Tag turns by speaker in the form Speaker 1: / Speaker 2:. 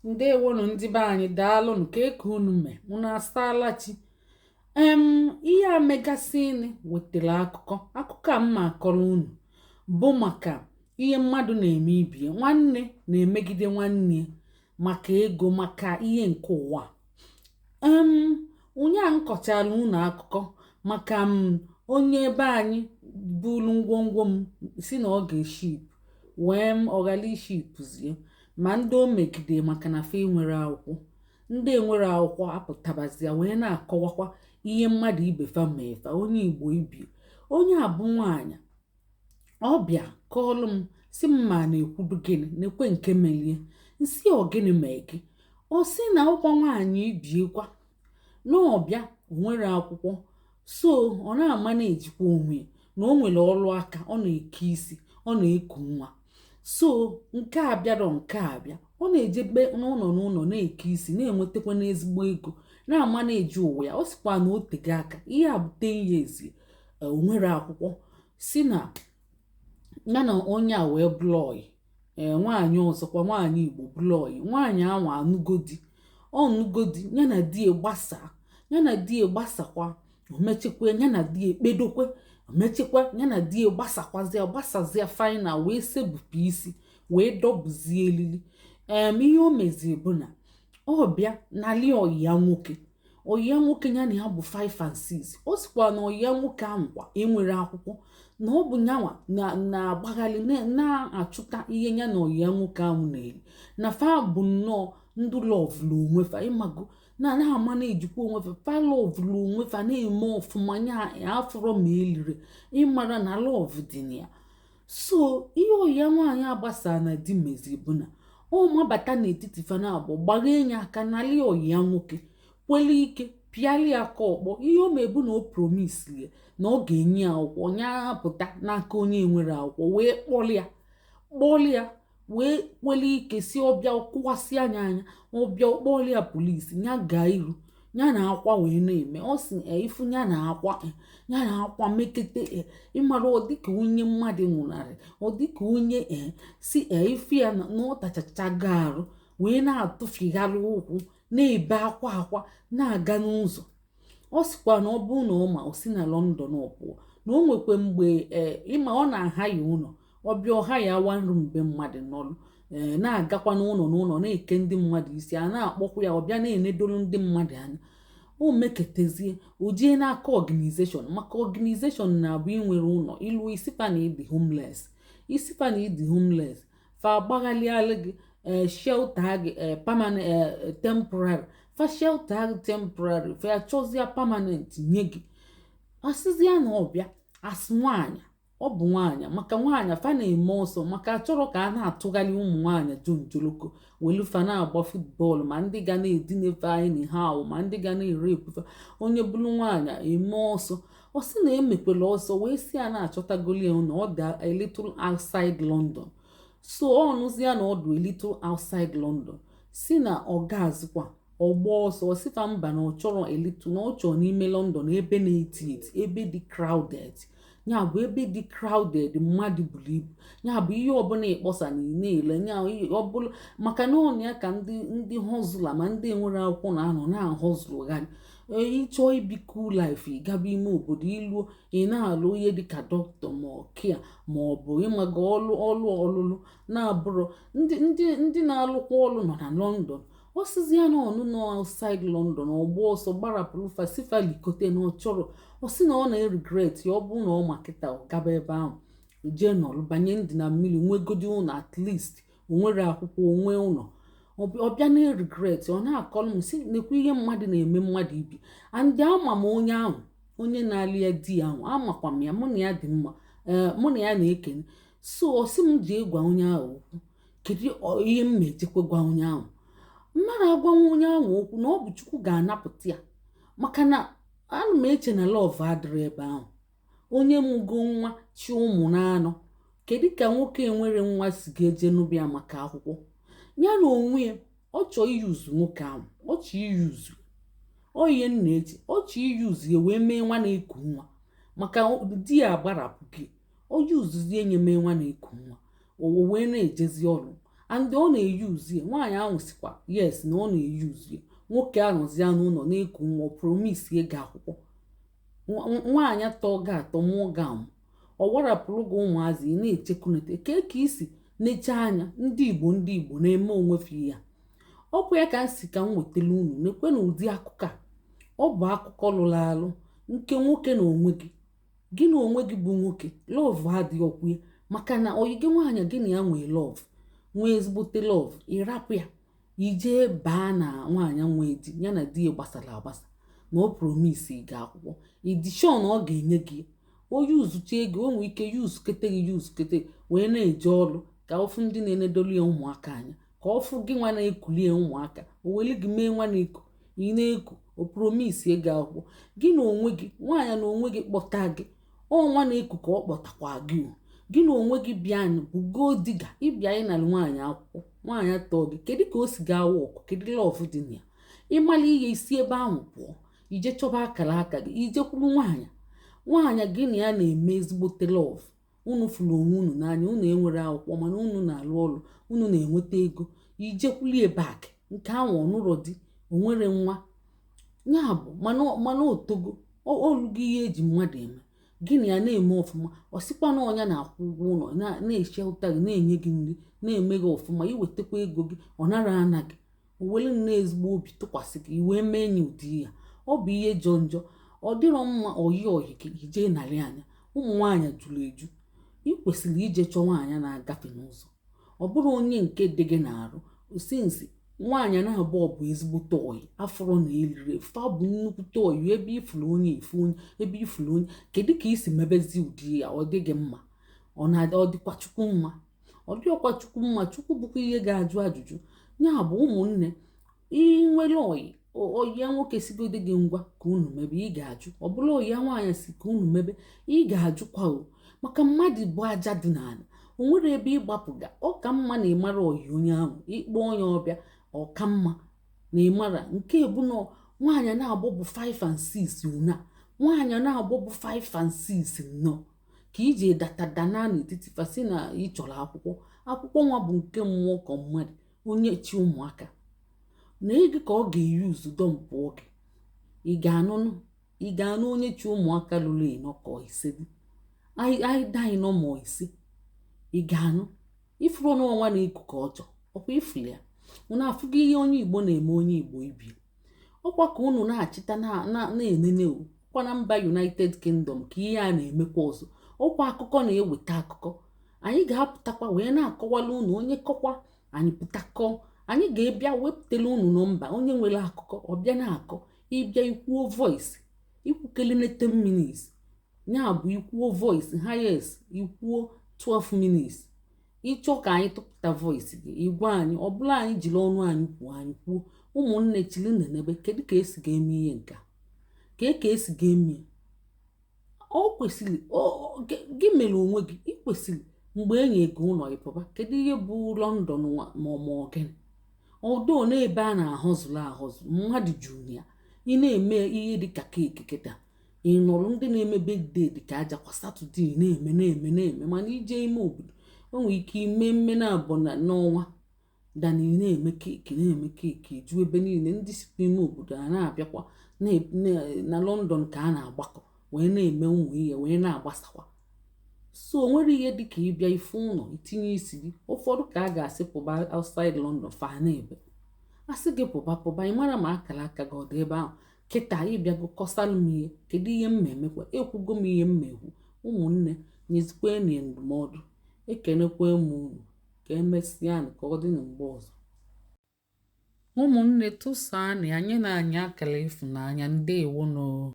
Speaker 1: Ndewonụ ndị be anyị, daalụnụ. Ka eke unu mee, unu asaala chi. Ihe a megasịnị wetara akụkọ a mma akọrọ unu bụ maka ihe mmadụ na-eme ibie, nwanne na-emegide nwanne ya maka ego, maka ihe nke ụwa. Ụnyaa m kọchara unu akụkọ maka m onye ebe anyị buru ngwongwo m si na ọ ga-eship wee m ọ ghara ishipụzie, ma ndị o megide maka na fa enwere akwụkwọ. Ndị enwere akwụkwọ apụtabazia wee na-akọwakwa ihe mmadụ ibe fa mee fa. Onye Igbo ibie, onye a bụ nwaanyị, ọ bịa kọọlụ m si m ma na-ekwudu gịnị na-ekwe nke melie nsị ọ gịnị mee gị. Ọ sị na ọkwa nwaanyị ibiekwa na ọbịa nwere akwụkwọ, so ọ na-ama na-ejikwa onwe ya na o nwere ọrụ aka, ọ na-eke isi, ọ na-eku nwa. So nke a bịarọ, nke a bịa, ọ na-ejebe n'ụlọ n'ụlọ na-eke isi, na-enwetakwa n'ezigbo ego, na-ama na-eji ụwa ya. Ọ sịkwa na o tego aka, ihe a bụ 10 years o nwere akwụkwọ. Si na ya na onye a wee bụlụ ọyị. Ee, nwaanyị ọzọkwa, nwaanyị Igbo bụlụ ọyị. Nwaanyị ahụ anụgodi, ọ nụgodi, ya na di ya gbasaa, ya na di ya gbasakwa, omechekwa ya na di ya ekpedokwe, omechekwa ya na di ya gbasakwazịa, gbasazịa final, wee sebupụ isi wee dọbụzie elili. Ihe o mezie bụ na ọ bịa nali ọyị ya nwoke, ọyị ya nwoke ya na ya bụ 5 and 6. Ọ sịkwa na ọyị ya nwoke ahụ kwa enwere akwụkwọ, na ọ bụ nyanwa na-agbaghalị na-achụta ihe ya na ọyị ya nwoke ahụ na-eri, na fa bụ nnọọ ndụ lovelụ onwe fa, ịmago na na-ama na-ejikwa onwe fa, fa lovelụ onwe fa, na-eme ọfụma nya afụrọ ma elire, ịmara na love dị na ya. So ihe ọyị ya nwaanyị agbasa na di mezi bụ na ọ mabata n'etiti fa na abụọ, gbaghee ya aka nali ọyị ya nwoke, kwele ike pịali aka ọkpọ. Ihe o mebu na o promise ya na ọ ga-enye ya akwụkwọ, nya apụta n'aka onye nwere akwụkwọ, wee kpọlịa kpọlịa, wee kwele ike si ọbịa kụwasị anya anya, ọbịa kpọlịa polisi, ya gaa iru ya na akwa wee na-eme. Ọ sị ifu ya na akwa ya na akwa mekete, ịmara ọ dịka onye mmadụ nwụnarị, ọ dịka onye si ifu ya na ọ tachachago arụ, wee na-atụfigharị ụkwụ, na-ebe akwa akwa na-aga n'ụzọ. Ọ sịkwa na ọ bụrụ na ọ ma o si na London ọ pụọ, na o nwekwa mgbe ee ịma ọ na-aha ya ụlọ, ọbịa ọha ya one room be mmadụ nọlụ, ee, na-agakwa n'ụlọ n'ụlọ na-eke ndị mmadụ isi, a na-akpọkwa ya, ọbịa na-enedolu ndị mmadụ anya. O meketezie, o jee n'aka organization, maka organization na-abụ inwere ụlọ ilu isifa na ịdị homeless, isifa na ịdị homeless, fa agbaghalịalụ gị, ee, shelter gị, ee, permanent, ee, temporary. Fa shelter gị temporary, fa achọzịa permanent nye gị. Asịzịa na ọbịa asị nwaanyị, ọ bụ nwaanyị, maka nwaanyị fa na-eme ọsọ, maka achọrọ ka a na-atụgharị ụmụ nwaanyị jonjoloko welu fa na-agba football, ma ndị ga na-edinefe anyị na ha ahụ, ma ndị ga na-ere ebufe. Onye bụrụ nwaanyị eme ọsọ. Ọ sị na emekwela ọsọ wee si a na-achọtagoli ya na ọ dị a little outside London. So ọ nụzia na ọ dị a little outside London, si na ọ gazikwa ọgba ọsọ ọsịfa mba, na ọ chọrọ a little, na ọ chọrọ n'ime London, ebe na-eti eti, ebe dị crowded, ya bụ ebe dị crowded, mmadụ buru ibu, ya bụ ihe ọbụla ịkpọsa na ị na-ele ya ọbụla, maka na ọ ya ka ndị hustler ma ndị nwere akwụkwọ na-anọ na-ahustlegharị. Ịchọọ ibi cool life, ịgaba ime obodo, iluo ị na-alụ ihe dịka dọkịta ma ọ kia ma ọ bụ ịmaga ọlụ ọlụ ọlụlụ na-abụrụ ndị na-alụkwa ọlụ nọ na London. Ọ sịzi ya na ọnụ nọ outside London, ọgba ọsọ gbarapụrụ fa, sifa likote na ọ chọrọ. Ọ sị na ọ na-eregret ya, ọ bụrụ na ọ ma kịta, ọ gaba ebe ahụ jee nọrọ, banye ndị na mmiri, nwegodi ụlọ, at least o nwere akwụkwọ, onwe ụlọ. Ọbịa na-eregret, ọ na-akọrọ m si nekwa ihe mmadụ na-eme mmadụ ibi. And ama m onye ahụ, onye na-alụ ya, di ya ahụ, amakwa m ya, mụ na ya dị mma, ee, mụ na ya na-ekene. So ọ sị m ji gwa onye ahụ okwu. Kedu ihe m ma-ejekwa gwa onye ahụ? Mmadụ agwanwa onye ahụ okwu na ọ bụ Chukwu ga-anapụta ya, maka na ana m eche na love adịrị ebe ahụ. Onye mụgo nwa chi ụmụ na-anọ, kedu ka nwoke enwere nwa si ga-eje n'ụbịa maka akwụkwọ ya na onwe ya? Ọ chọọ iyuzu nwoke ahụ, ọ chọọ iyuzu ọ ihe m na-eche, ọ chọọ iyuzu ya wee mee nwa na-eku nwa, maka di ya agbarapụ gị, ọ yuzuzie nye mee nwa na-eku nwa, o wee na-ejezi ọrụ. And ọ na-eyuzu ya. Nwaanyị ahụ sikwa yes na ọ na-eyuzu ya. Nwoke anọzi ya n'ụlọ na-eku nwa, promise ego akwụkwọ. Nwaanyị atọ ga-atọ mụọ ga amụ, ọ warapụrụ gị ụmụazị, ị na-echekunete kee ka isi neche anya. Ndị Igbo, ndị Igbo na-eme onwefe ya. Ọkwa ya ka m si ka m wetara unu. Nekwe na ụdị akụkọ a, ọ bụ akụkọ lụrụ alụ nke nwoke na onwe gị. Gị na onwe gị bụ nwoke, love adịghị ọkwu ya, maka na oyi gị nwaanyị, gị na ya nwee love, nwee ezigbote love, ịrapụ ya ijee baa na nwaanyị nwee di, ya na di ya gbasara agbasa, na ọ promise gị akwụkwọ idishon ọ ga-enye gị. Onye uzucha ego, o nwee ike use kete gị, use kete wee na-eje ọrụ ka ọfụ ndị na-enedolu ya ụmụaka anya, ka ọfụ gị nwa na-ekulie ụmụaka, o weli gị mee nwa na-eku, ị na-eku. O promise ego akwụkwọ gị na onwe gị, nwaanyị na onwe gị kpọta gị, ọ nwa na-eku ka ọ kpọtakwa gị. O gị na onwe gị bịa bụ gold digger, ịbịa ịnara nwaanyị akwụkwọ, nwaanyị atọ gị. Kedu ka o si gaa work? Kedu love dị na ya? Ịmala ihe isi ebe ahụ pụọ, ije chọba akara aka gị, ije kwuru nwaanyị, nwaanyị gị na ya na-eme ezigbote love, unu fụrụ onwe unu n'anya, unu enwere akwụkwọ mana unu na-alụ ọrụ, unu na-enweta ego, ijekwulie back. Nke ahụ ọnụrọ di, onwere nwa ya bụ mana otogo olugo ihe eji mmadụ eme. Gị na ya na-eme ọfụma, ọ sịkwa na ọnya na-akwụ ụgwọ ụlọ, na-eche ụta gị, na-enye gị nri, na-eme gị ọfụma, iwetakwa ego gị, ọ nara ana gị, o were nnọọ ezigbo obi tụkwasị gị, iwee mee nye ụdị ya. Ọ bụ ihe jọ njọ, ọ dịrọ mma. Oyi oyi gị ijee narị anya ụmụ nwaanyị juru eju. Ị kwesịrị ije chọọ nwaanyị na-agafe n'ụzọ, ọ bụrụ onye nke dị gị n'arụ. Since nwaanyị na-abụọ bụ ezigbote oyi afọrọ na eriri fa bụ nnukwute oyi, ebe ifuru onye ifu onye, ebe ifuru onye, kedu ka isi mebezi ụdị ya? Ọ dịghị mma, ọ na ọ dịkwa Chukwu mma? Ọ dịghịkwa Chukwu mma. Chukwu bụkwa ihe ga-ajụ ajụjụ ya. Bụ ụmụnne, inwere oyi, oyi ya nwoke sigodi gị ngwa ka unu mebe, ị ga-ajụ. Ọ bụla oyi ya nwaanyị si ka unu mebe, ị ga-ajụkwa o, maka mmadụ bụ aja dị n'ala, o nwere ebe ịgbapụga. Ọ ka mma na ịmara oyi onye ahụ, ịkpọ onye ọbịa, ọ ka mma na ịmara nke bụ na nwaanyị na-agbọ bụ 5 and 6 una, nwaanyị na-agbọ bụ 5 and 6 nnọọ ka iji data dana n'etiti fasi na ị chọrọ akwụkwọ. Akwụkwọ nwa bụ nke mmụọ ka mmadụ onye chi ụmụaka na ego ka ọ ga-eyuzu dumpụọ gị. Ị ga-anụnụ, ị ga-anụ onye chi ụmụaka lụrụ ịnọ ka ise aịda ịnọ ma ise, ị ga-anụ ifuru n'ọnwa na-eku ka ọjọọ ọkwa ifuru ya. Unu afụgo ihe onye Igbo na-eme onye Igbo ibi ọkwa ka unu na-achịta na-enene o ọkwa na mba United Kingdom ka ihe a na-emekwa ọzọ. Ọkwa akụkọ na-eweta akụkọ, anyị ga-apụtakwa wee na-akọwala unu. Onye kọkwa anyị pụtakọọ, anyị ga-ebịa wepụtala unu nọmba. Onye nwere akụkọ ọbịa na-akọ, ịbịa ikwuo voice, ikwukelene 10 minutes, ya bụ ikwuo voice highest ikwuo 12 minutes. Ịchọ ka anyị tụpụta voice gị, igwe anyị ọbụla, anyị jiri ọnụ anyị kwuo, anyị kwuo. Ụmụnne, chili nenebe kedu ka esi ga-eme ihe nke a, ka esi ga-eme ya. Ọ kwesịrị gị mere onwe gị, ị kwesịrị mgbe enyi gị ụlọ ịpụba. Kedu ihe bụ London ma ọ gịnị ọdụ n'ebe a na-ahọzụlụ ahọzụ, mmadụ juru ya. Ị na-eme ihe dịka cake kịta, ị nọrọ ndị na-eme birthday dịka aja kwa Saturday, na-eme na-eme na-eme. Mana ije ime obodo, o nwere ike ime mme na abụọ n'ọnwa dana. Ị na-eme cake, na-eme cake ju ebe niile. Ndị sikwa ime obodo a na-abịakwa na London ka a na-agbakọ wee na-eme ụmụ ihe wee na-agbasakwa. So o nwere ihe dịka ịbịa ife ụlọ itinye isi gị. Ụfọdụ ka a ga-asị pụba outside London, fa na-ebe asị gị pụba pụba. Ị mara ma akara aka gị ọ dị ebe ahụ. Kịta ịbịago kọsalụ m ihe, kedu ihe m emekwa? Ekwugo m ihe m ekwu. Ụmụnne, nyezikwenụ ya ndụmọdụ. Ekenekwe m unu, ka emesịa, ka ọ dị na mgbe ọzọ. Ụmụnne, tụsaanụ ya, nye na anyị akara ịfụnanya. Ndewonụ.